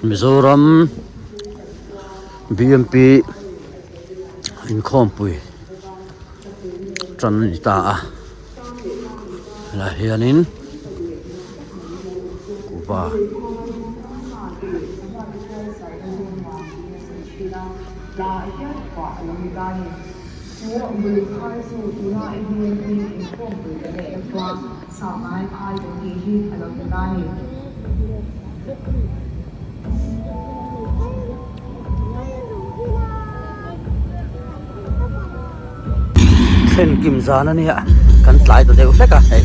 Mizoram B M P inkhawmpui tan a ni ta a helaiah hianin kuhva. Thlen kim zan a nia kan tlai ta deuh hlek a hei.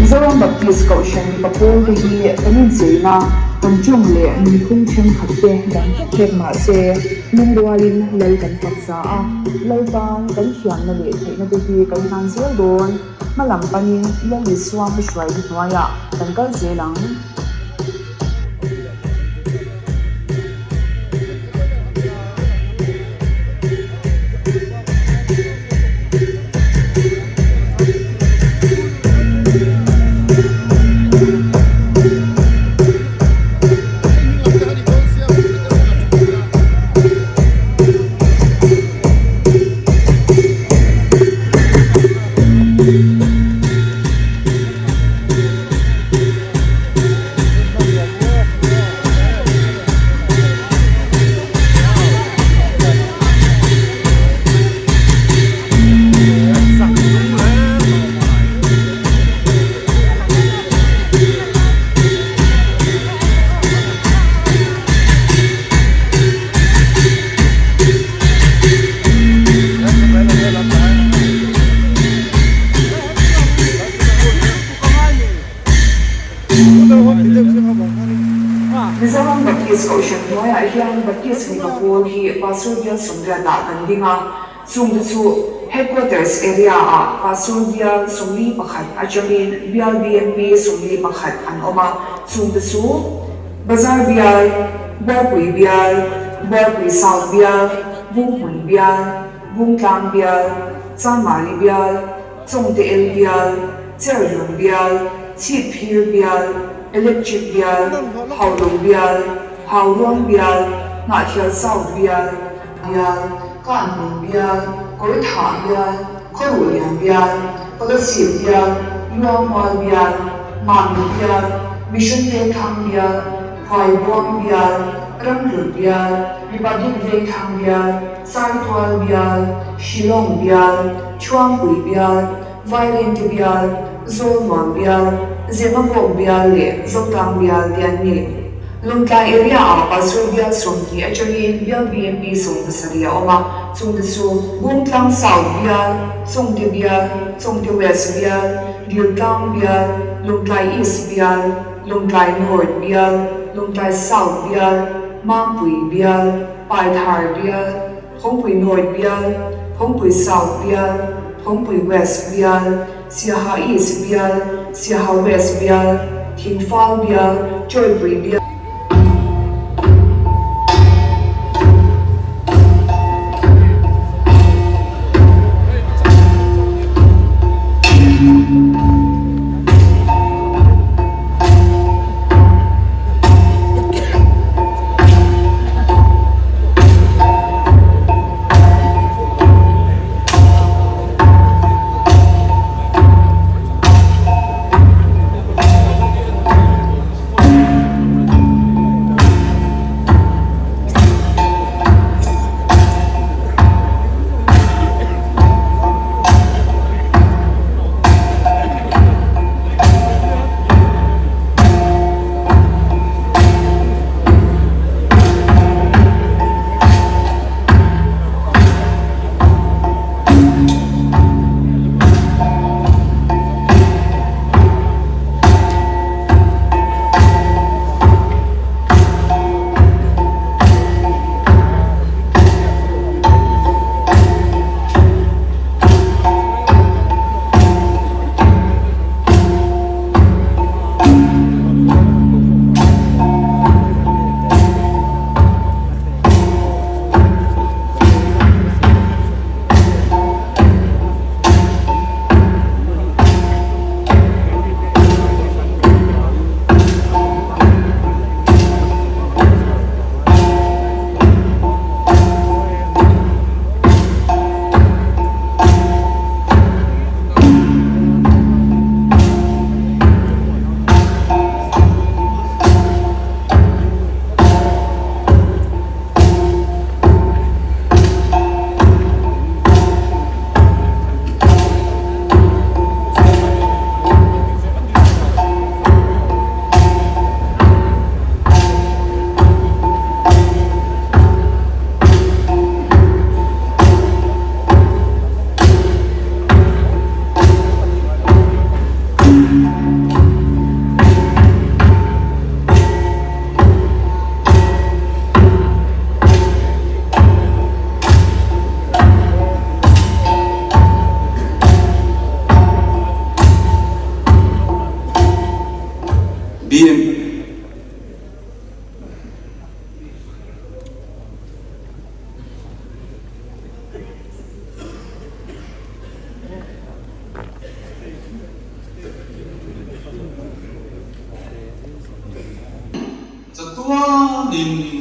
Mizoram Baptist Kohhran mipa pawl te hi kan incheina, kan tawng leh nunphung thenkhat te dang hlek hlek mah se, lungrualin lal kan fak za a, lal tan kan thiamna leh theihna te hi kan hlan zel dawn. Hma lam panin Lal Isua hmahruaina hnuaiah kan kal zel ang. Mizoram Baptist Kohhran hnuaiah hian Baptist mipa pawl hi Pastor Bial Sawmriatah kan ding a, chungte chu Headquarters Area-ah Pastor Bial 41 atangin Bial BMP 41 an awm a, chungte chu Bazar Bial, Buarpui Bial, Buarpui South Bial, Bunghmun Bial, Bungtlang Bial, Chanmari Bial, Chawngte El Bial, Cherhlung Bial, Chhipphir Bial, Electric Bial, Haulawng Bial, Hauruang Bial, Hnahthial South Bial, Bial, Kanhmun Bial, Kawrthah Bial, Khawruhlian Bial, Kolasib Bial, Luangmual Bial, Mamit Bial, Mission Vengthlang Bial, Huaibuang Bial, Ramhlun Bial, Republic Vengthlang Bial, Saitual Bial, Shillong Bial, Chhuangpui Bial, Vairengte Bial, Zawlnuam Bial, Zemabawk Bial leh Zotlang Bial te an ni. Lawngtlai area-ah Pastor Bial 20 atangin Bial BMP 70 a awm a, chungte chu Bungtlang South Bial, Chawngte Bial, Chawngte West Bial, Diltlang Bial, Lawngtlai East Bial, Lawngtlai North Bial, Lawngtlai South Bial, Mangpui Bial, Paithar Bial, Phawngpui North Bial, Phawngpui South Bial, Phawngpui West Bial, Siaha East Bial, Siaha West Bial, Thingfal Bial, Chawipui Bial. Chatuanin.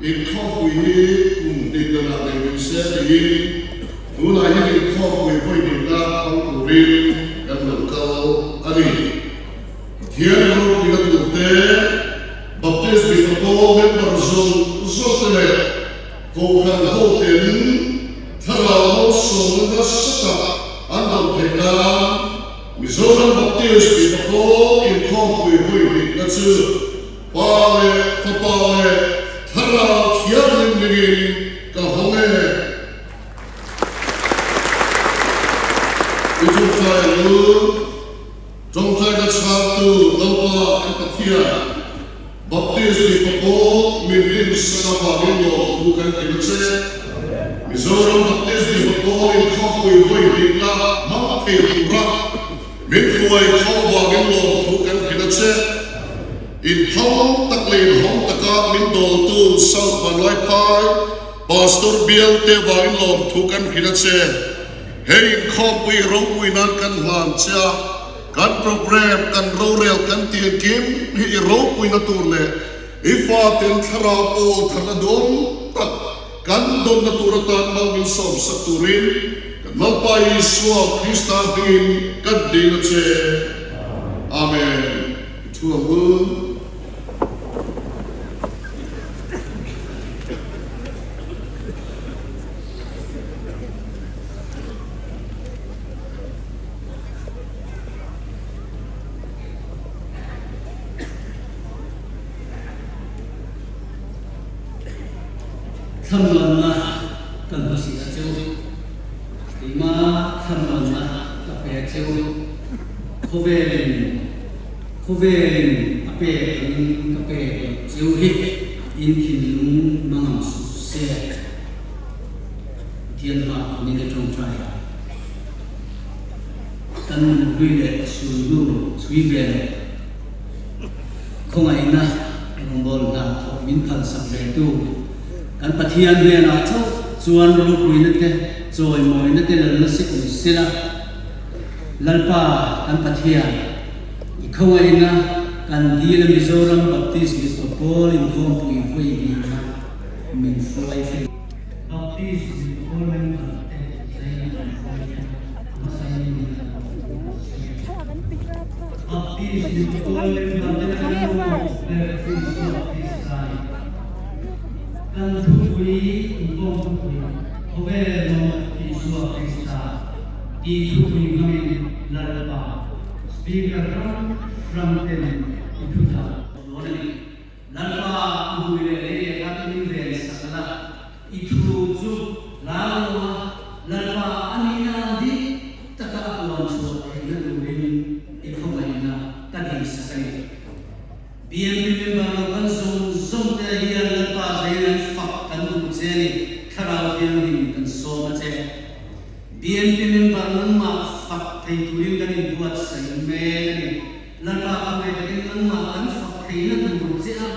Inkhawmpui hi kum hnih danah nei ni se tiin tunah hian inkhawmpui vawi hnihna hmang turin kan lo kal a ni. Pathian ropuina turte, Baptist Mipa Pawl member zawng zawngte leh Kohhran hoten thlarau malsawmna nasa tak an dawn theih nan Mizoram Baptist Mipa Pawl inkhawmpui vawi hnihna chu Pa leh Fapa leh Thlarau Thianghlim ningin ka hawng e. I tawngtai lu, tawngtaina chhangtu Lalpa kan Pathian, Baptist mipa pawl. min rinsak avangin lawmthu kan hrilh a che. Mizoram Baptist Mipa Pawl inkhawmpui vawi hnihna hmang thei tura min hruai khawm avangin lawmthu kan hrilh a che. Inphal tak leh inhawng taka min dawltu South Vanlaiphai Pastor bialte avangin lawmthu kan hrilh a che. Hei inkhawmpui ropui nan kan hlan che a, kan programme, kan rorel kan tih engkim hi i ropuina tur leh i faten thlarau pawl tharna duam tak kan dawnna tur atan mal min sawmsak turin kan Lalpa Isua Krista hmingin kan dil a che. Amen. I thu ang u. Thlamuanna ka hmasi a che u, keima thlamuanna ka pe a che u, khawvelin khawvelin a pek angin ka pek loh che u hi in thinlung mangang suh se. Pathian hma angin ka tawngtai a, kan nunhlui leh sulhnu chhui ve leh khawngaihna rawngbâwl hna thawk min phalsak ve tu kan Pathian hnenah chauh chuan ropuina te, chawimawina te lalna si awm sela, Lalpa kan Pathian, i khawngaihna kan dil a Mizoram Baptist Mipa Pawl inkhawmpui vawi hnihna min hruai hrih. Baptist Mipa Pawl member te zai an hruai te hmasain min an lo hmu si. Baptist Mipa Pawl member te kan lo ber Isua Krista ni. Kan thupui inkhawm thupui khawvel lawm Isua Krista tih thupui hmangin Lalpa Speaker hrang hrang ten i thuchah dawn a ni. Lalpa i hui leh lei leh kha chu min ven sak la, i thu chu hlau lo a, Lalpa a nihna ang dik taka a puan chhuah theihna turin i khawngaihna ka dihsak a ni. BMP member lo kan zawng zawng te hian Lalpa zein an fak kan duh che a ni, Thlarau Thianghlim kan sawm a che. BMP member nangmah fak thei turin kan inbuatsaih mek a ni. Lalpa ka ngaih takin nangmah kan fak theihna tur che a,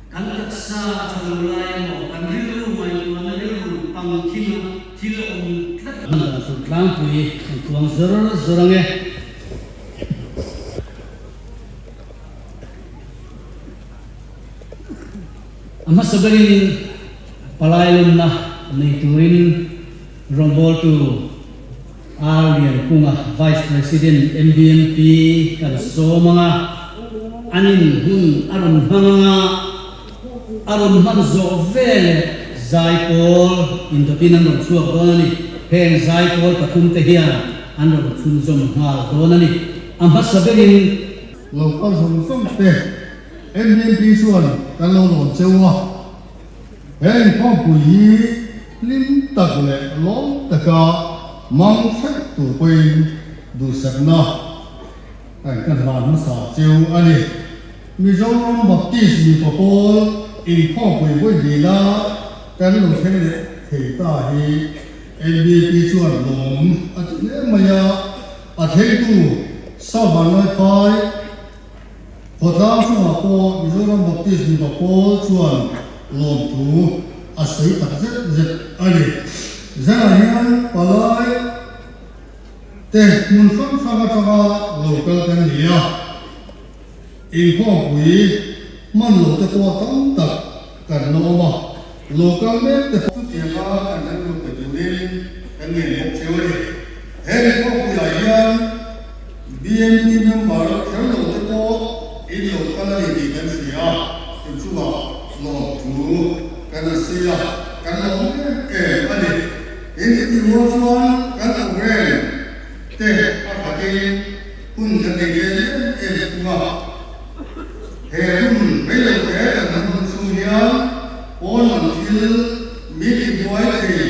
kan taksa a tha lo lai emaw, kan rilru ngaihtuahna rilru pang thim a thil awm tlat. Hman dan tur tlangpui kan tuang zawr zawr ang e. A hmasa berin palai lumna nei turin rawngbawltu R. Liankunga, Vice President, MBMP kan sawm ang a, an in hun a rawn hmang ang a, a rawn hman zawh veleh zaipawl indawtin an rawn chhuak dawn a ni. Heng zaipawl pathumte hian an rawn chhunzawm nghal dawn a ni. A hmasa berin. Lo kal zawng zawng te MBMP chuan kan lo lawn cheu a. He inkhawmpui hi hlim tak leh lawm taka mang thleng tur pawhin duhsakna a inkan hlan hmasa cheu a ni. Mizoram Baptist mipa pawl inkhawmpui vawi hnihna kan lo thleng leh thei ta hi MBP chuan lawm a ti hle mai a, a thlengtu Savanlaiphai, Khawtlang chungah pawh Mizoram Baptist mipa pawl chuan lawmthu a sawi tak zet zet a ni. Zanah hian palai te hmun hrang hrang atanga lo kal kan ni a, inkhawmpui hman lo te pawh tam tak kan la awm a, lo kal mek te pawh chutianga kan rilru pe turin kan ngen bawk cheu a ni. He inkhawmpuiah hian BMP member kher lo te pawh in lo kal a ni tih kan hria a, in chungah lawmthu kan a sawi a, kan lawm em em a ni. In titi rual chuan kan program te a khatin hun kan nei tlem em em thung a, he hun rei lo te kan han hman chhung hian pawn lam thil min tibuai thei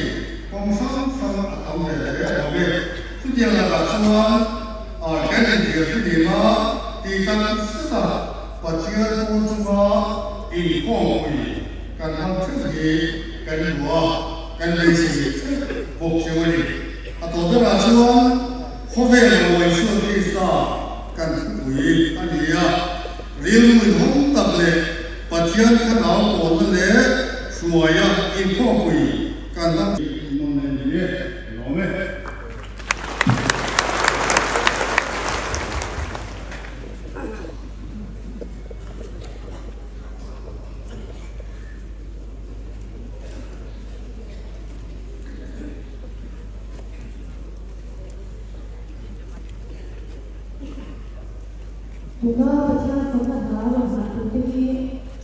kawng hrang hrang a tam ve hle awm e. Chutiang lakah chuan kan inthiar chu ni ma tih tak zeta Pathian pawl chunga Inkhawmpui kan hmang theuh hi kan duh a, kan beisei theuh bawk cheu a ni. A tawh berah chuan khawvel ruai chhuak Krista kan thupui a ni a, rilru inhawng tak leh Pathian thlarau pawlna leh hruaia inkhawmpui kan hmang nawm leh ni e, lawm e. Tuna Pathian fakna hna rawn hman turte hi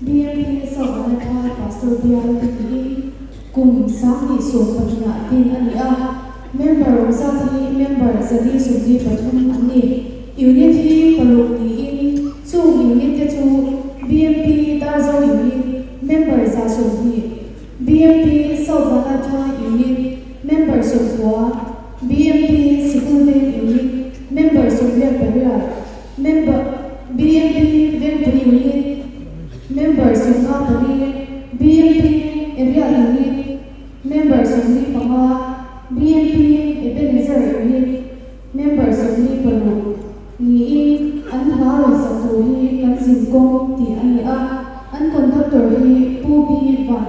BMP Savanatha Pastor Bial te tiin kum 2012 ah din a ni a. Member awm zat hi member 123 an ni. Unit hi paruk niin chung unit te chu BMP Darzo Unit member 120, BMP Savanatha Unit member 90, BMP Sikulveng Unit member 88, member BMP Vengpui Unit member 54, BMP Area Unit member 45, BMP Ebenezer Unit member 46 niin an hla rawn sak tur hi kan zin kawng tih a ni a, an conductor hi Pu B Van.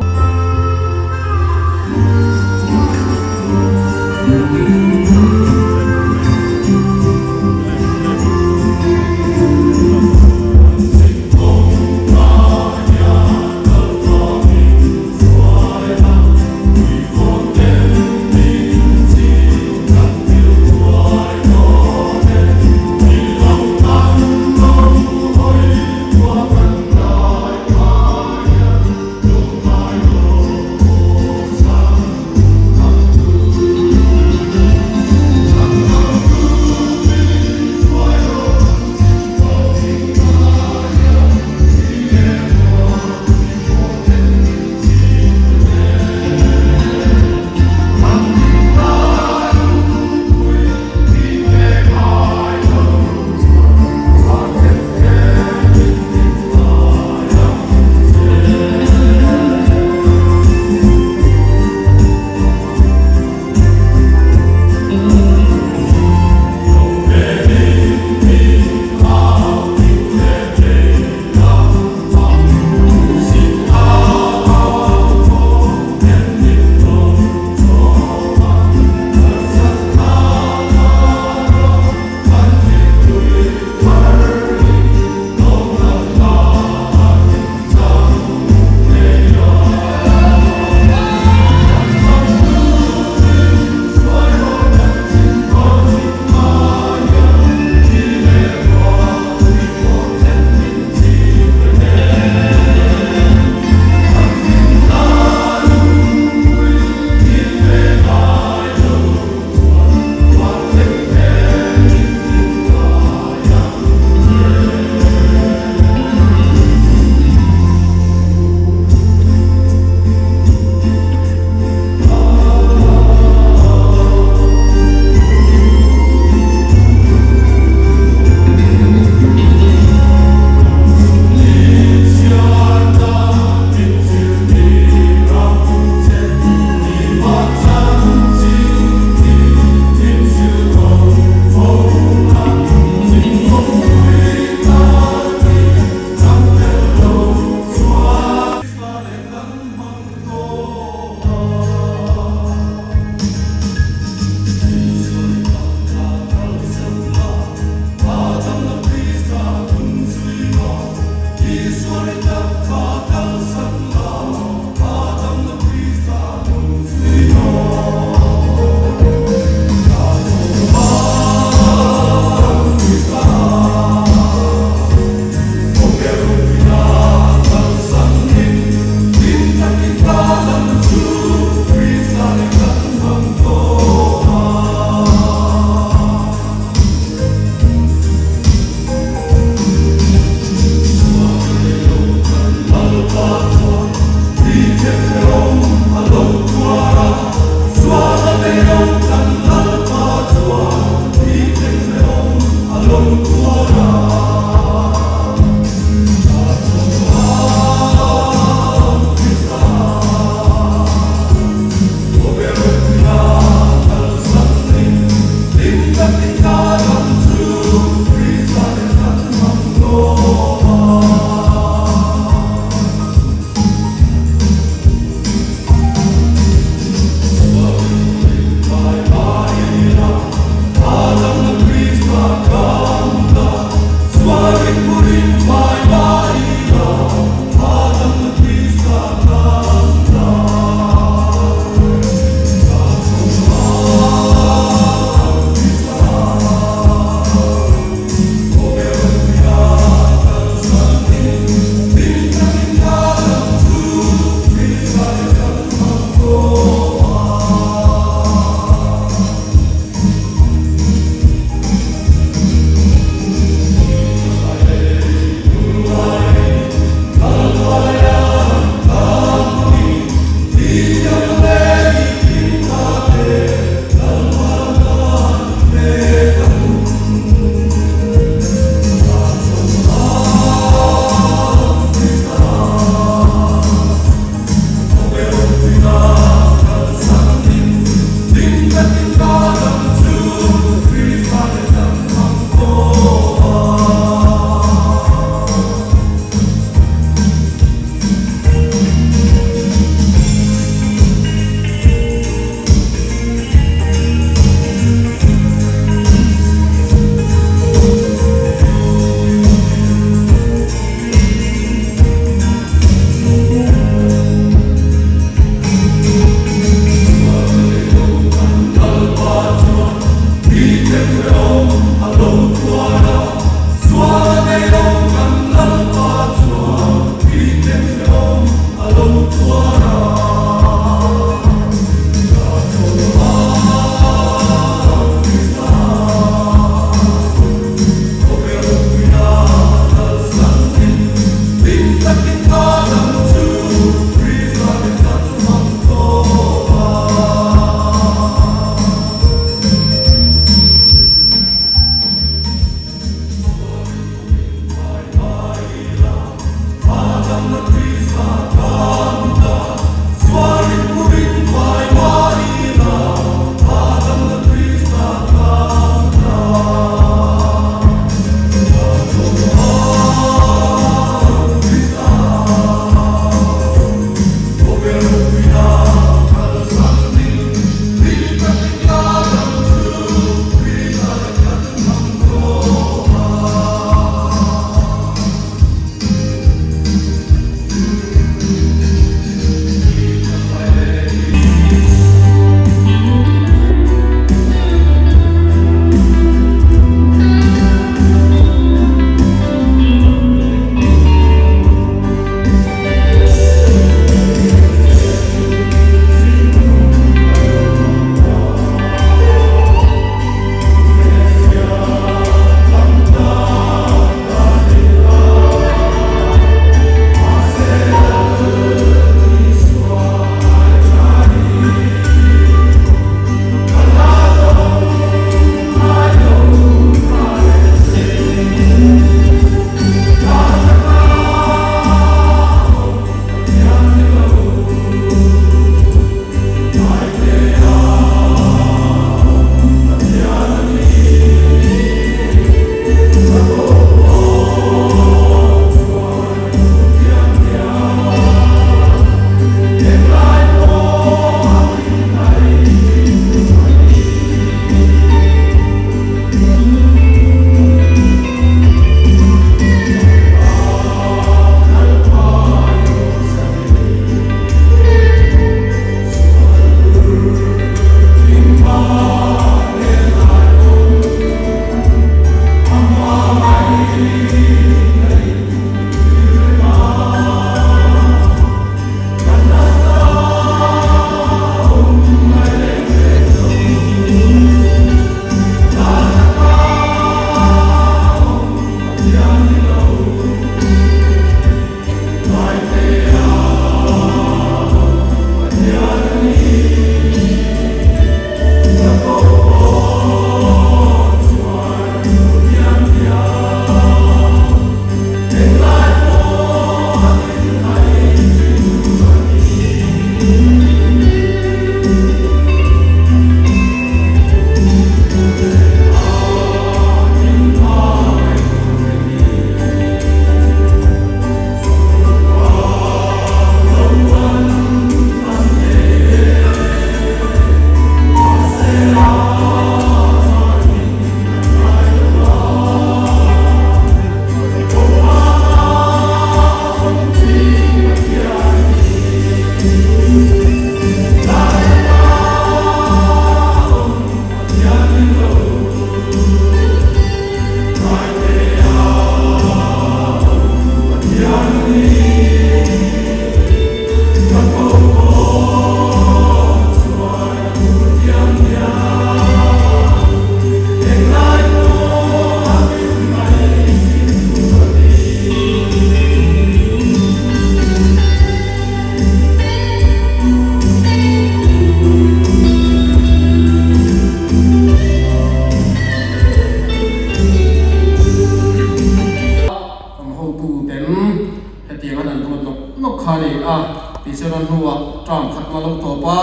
tawpa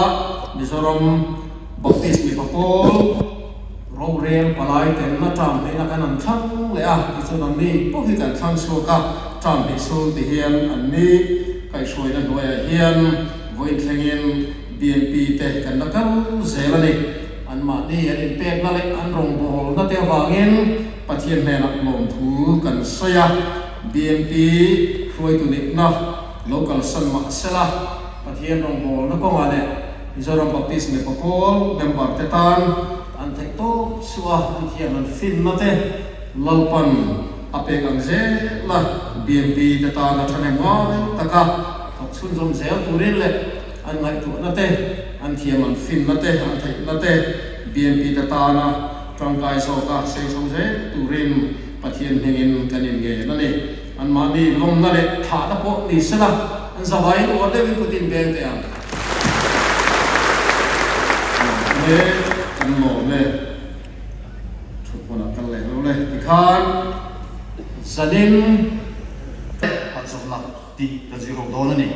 Mizoram Baptist mipa pawl rorel palai telna term hleina kan an thlang leh a, tichuan an ni pawh hi kan thlang chhuak a, term hnih chhung ti hian an ni kaihhruaina hnuaiah hian vawiin thlengin BMP te kan la kal zel a ni. Anmahni an inpekna leh an rawngbawlna te avangin Pathian hnenah lawmthu kan sawi a, BMP hruaitu nihna lo kalsan mah sela, Pathian rawngbawlna kawngah leh Mizoram Baptist mipa pawl member te tan an theih tawp suh a, an thiam an finna te Lalpan a pek ang zel a, BMP te tan a thahnem ngai taka thawk chhunzawm zel turin leh an ngaihtuahna te, an thiam an finna te, an theihna te BMP te tana tangkai zawka sei chho zel turin Pathian hmingin kan inngen a ni. Anmahni lawmna leh thahna pawh ni sela, an zavaiin uar deuhin kut in beng teh ang. Lawm e, kan lawm e, thut hmunah kal leh lo le tikhan zanin. A chawlhna tih ka zir ho dawn a ni.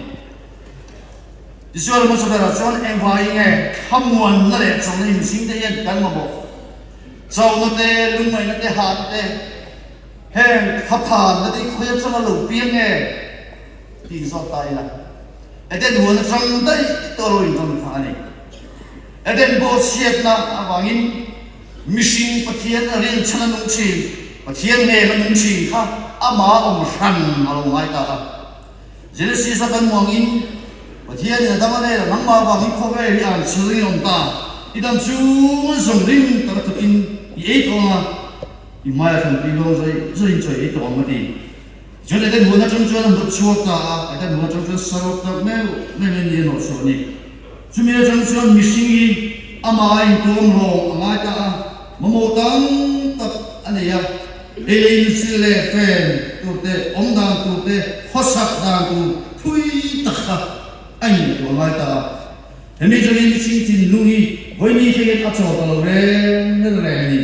Tichuan hmasa berah chuan engvangin nge thlamuanna leh chawlhna inzing te hian kan mamawh? Chauhna te, lungngaihna te, hahna te, heng thlaphanna te hi khawi atanga lo piang nge tih inzawt ta ila. Eden huan atang daih tawh lo inrawn kha a ni. Eden bawhchhiatna avangin mihring Pathian a rinchhan a nung thin, Pathian nen a nung thin kha amah awm hran a lo ngai ta a. Genesis a kan muangin Pathianin a dam a nel a, nangmah vangin khawvel hi an chhil in awm ta, i dam chhung zawng ring taka thawkin i ei tawh ang a, i hmaia thlanpui lawng zawih zawih in chawi ei tawh ang a ti. Tichuan Eden huan atang chuan a hnawt chhuak ta a, Eden huan atang chuan sarawk tak meuh meuh in ni a hnawh chhuah a ni. Chumi atang chuan mihring hi amah a intuam rawng a ngai ta a, mamawh tam tak a nei a. Ei sil leh fen tur te, awm dan tur te, khawsak dan tur thui tak kha a intuah ngai ta a. Hemi changin mihring thinlung hi vawini thlengin a chaw ta lo reng reng a ni.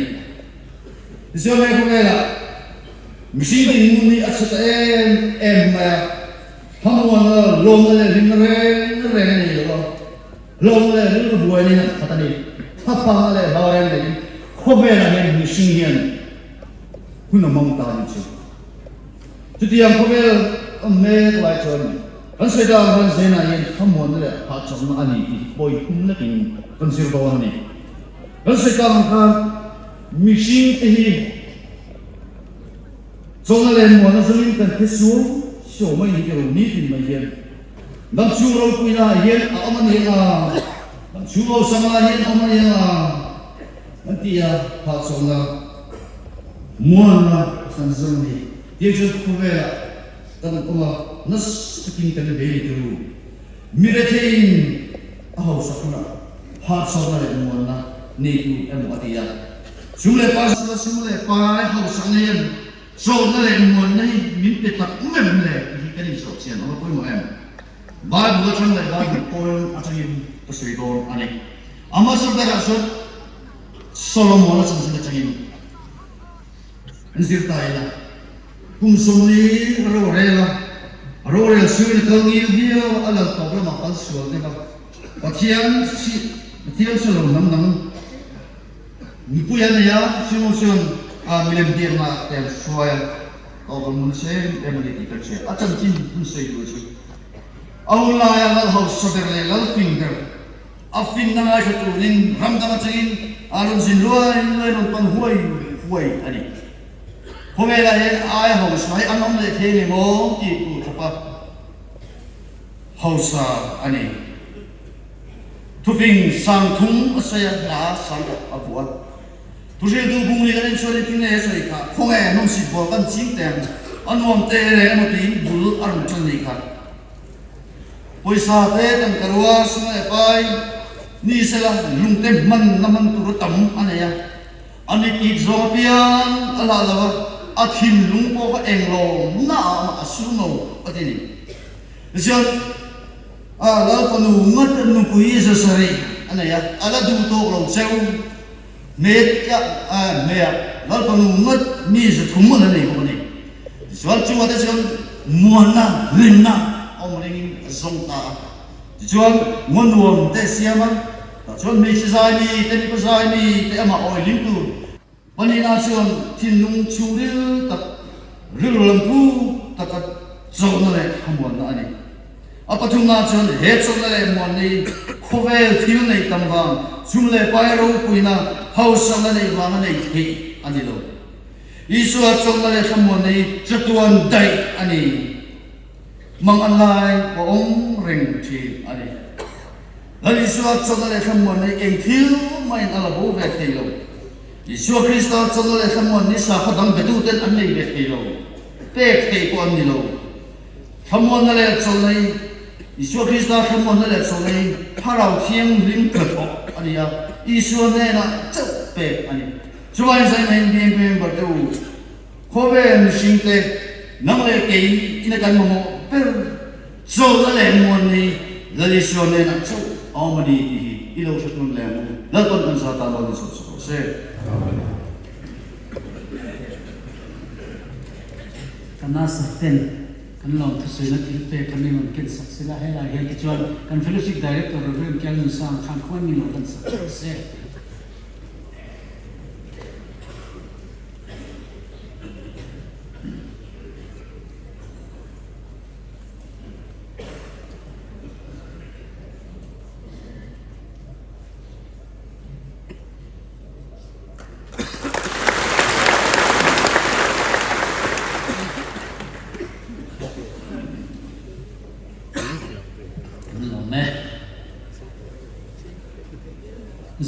Tichuan he khawvelah mihring thinlung hi a chhe ta em em mai a, thlamuanna, lawmna leh hlimna reng reng a nei lo a. Hlawm leh rilru buainin a khat a ni. Thlaphang leh hlau reng rengin khawvelah hian mihring hian hun a hmang ta a ni chu. Chutiang khawvel awm mek lai chuan kan sawi tak ang khan Zena hian thlamuanna leh hahchawkna a ni tih pawi hum lekin kan zir dawn a ni. Kan sawi tak ang khan mihring te hi chawlhna leh muanna zawngin kan thi suau suau mai ni tilo nitin mai hian Dam chhung ropuina ah hian a awm a ni ang a, dam chhung rosangah ah hian a awm a ni ang a, an ti a, hahchawlhna, muanna kan zawng a ni. Tiang chuan khawvelah kan awm a, nasa takin kan bei ni turu. Mi retheiin a hausak hunah hahchawlhna leh muanna neitu emaw a ti a. Sum leh pai sum leh pai hausakna hian Chawlhna leh muanna hi min pe tak meuh le tih hi kan inzawh chian ang a pawimawh em? Bible atang leh Bible pawn atangin ka sawi dawn a ni. A hmasa berah chuan Solomon-a chanchin atangin an zir ta ila, kum sawmli a rorel a, a rorel chhungin a kal ngil viau a, a lal tawp lamah kal sual deuh a, Pathian Pathian hre lo hnam dang, Mipui an nei a, chung chuan milem biakna te an hruai a, tawp an hmun se em a ni tih kan hria. A chanchin hun sawi tur chu a hun laia lal hausa ber leh lal fing ber, a finna ngaithla turin ram dang atangin a rawn zin luai luai rawn pan huai huai a ni. Khawvelah hian aia hausa hi an awm leh thei nge maw tih tur khawpa hausa a ni. Thufing sang thum a sawi a, hla sang tak a vuah a. Thuhriltu bung ri kan inchhuan in tinge a sawi kha, khawnge nawmsip bawl kan ching teh ang, a nuam te reng emaw tiin bul a rawn tan ni kha. Pawisa te tangkarua sum leh pai ni sela lungte hman na hman tur a tam a nei a, a mit it zawng apiang a lah lo a, a thinlung pawh kha englo na ah mah a su no a ti ni. Tichuan. A lal fanu ngat nupui zasarih a nei a, a la duh tawk lo cheu. Hmet a hmeiah lal fanu ngat mi zathum a la nei bawk a ni. Tichuan chungah te chuan muanna, hlimna a awm ringin a zawng ta a. Tichuan, ngaw nuam te siam a, tah chuan hmeichhe zai mi te, mipa zai mi te amah awi lim tur. Pahnihna chuan thinlung chhungril tak, rilru lam thu taka chawlhna leh thlamuanna a ni. A pathumna chuan he chawlhna leh muanna hi khawvel thil nei tam vang, chhum leh pai ropuina, hausakna neih vanga nei theih a ni lo. Isua chawlhna leh thlamuanna hi chatuan daih a ni. Mang an lai a awm reng thin a ni. Lal Isua chawlhna leh thlamuanna hi eng thil mahin a la bo ve thei lo. Isua Krista chawlhna leh thlamuanna hi sakhaw dang betuten an nei ve thei lo, pek thei pawh an ni lo. Thlamuanna leh chawlhna hi Isua Krista thlamuanna leh chawlhna hi Thlarau Thianghlim hnathawh a ni a, Isua hnenah chauh pek a ni. Chuvangin zaina in beng beng ber teh u. Khawvel mihringte, nang leh kei ina kan mamawh ber chawlhna leh muanna hi Lal Isua hnenah chauh a awm a ni tih hi i lo hre hlun leh ang u. Lalpan kan za tan rualin sawm sak rawh se. Kan Nasar ten kan lawm thusawi na thil pek kan inrawn ken sak sila helai hian tichuan kan Fellowship Director Rev Kialnunsanga khan khuan min lo hlan sak rawh se.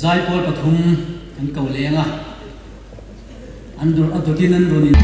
Zaipawl pathum an ko leng a, an dur a dawtin an rawn in.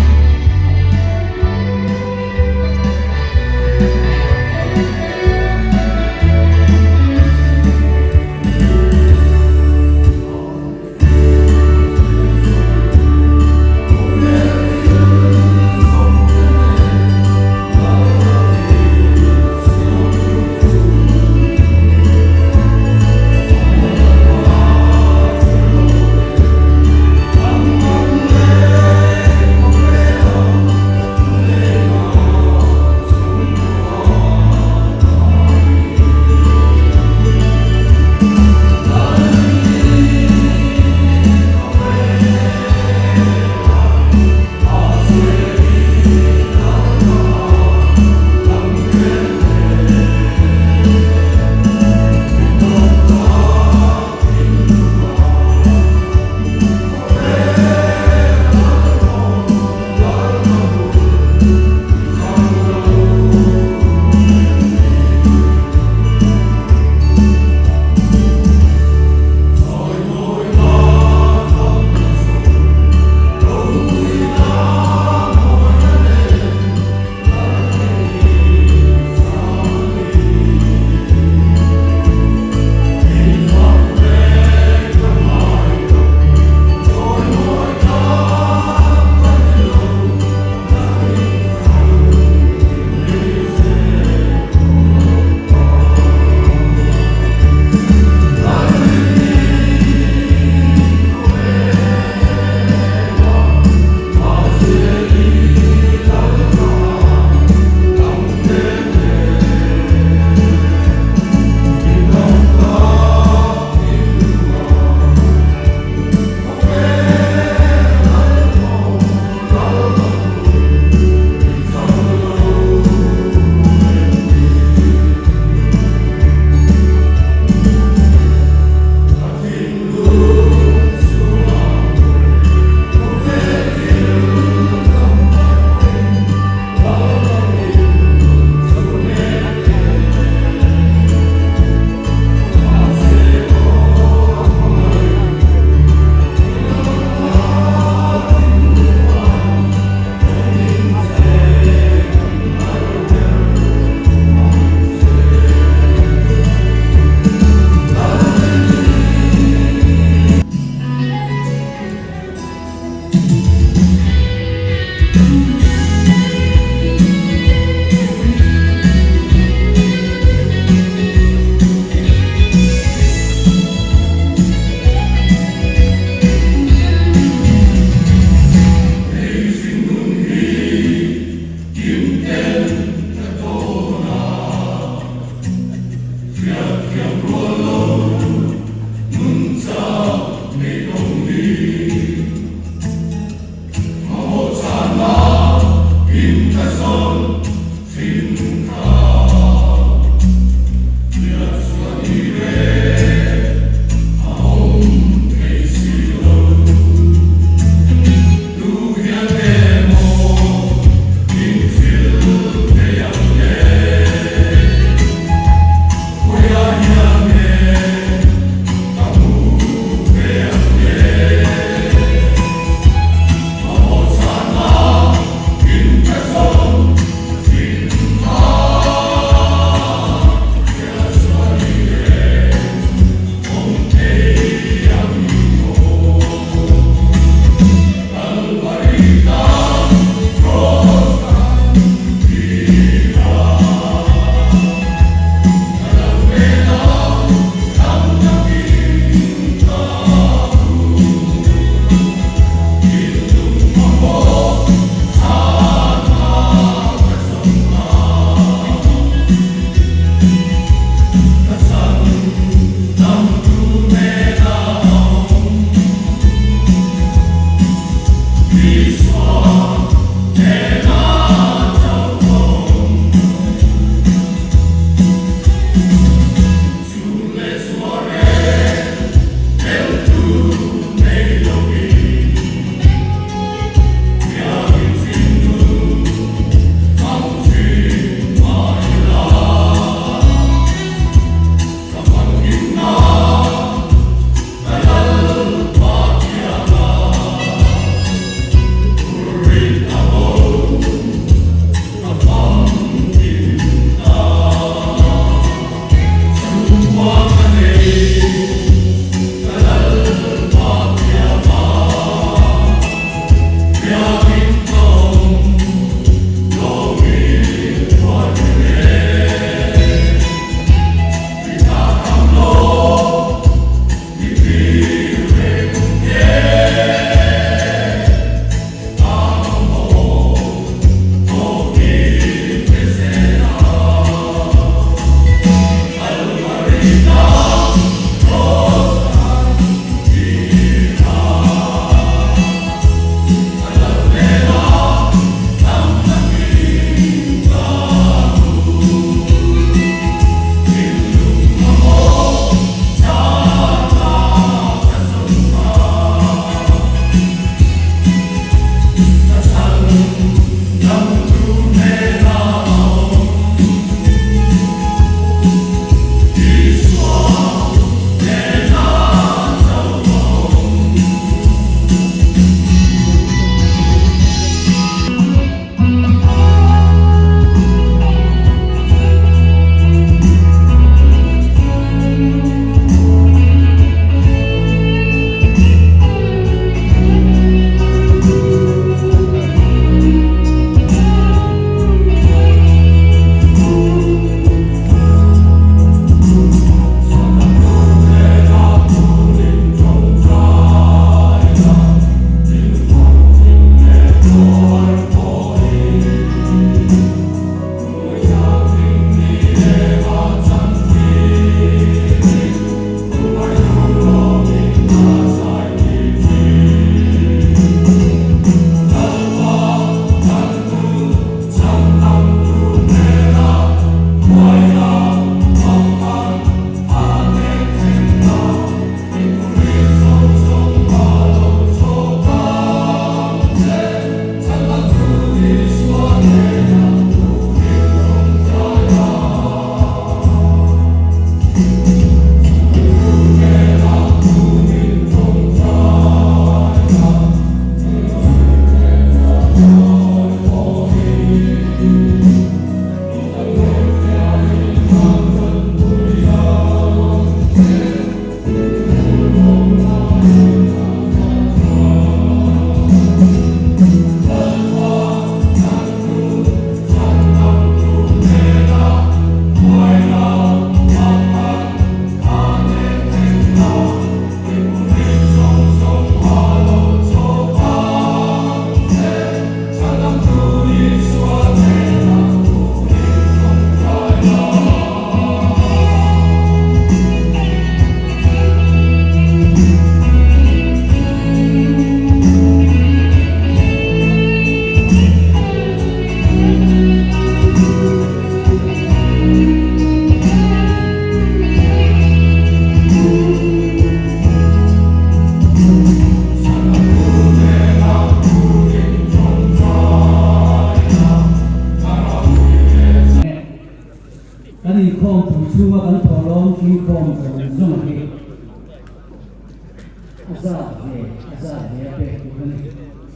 A zat ve, a zat ve a pek tur a ni.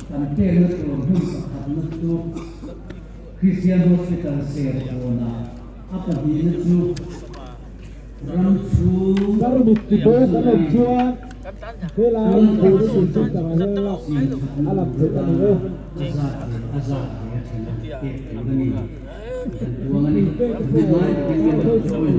Kan pekna tur hmun pakhatna chu Christian Hospital Serkawnah a pahnihna chu ram chhung a zat ve, a zat ve a then a pek tur a ni. Kan puang a ni. Hmun ngai takin min lo chawi.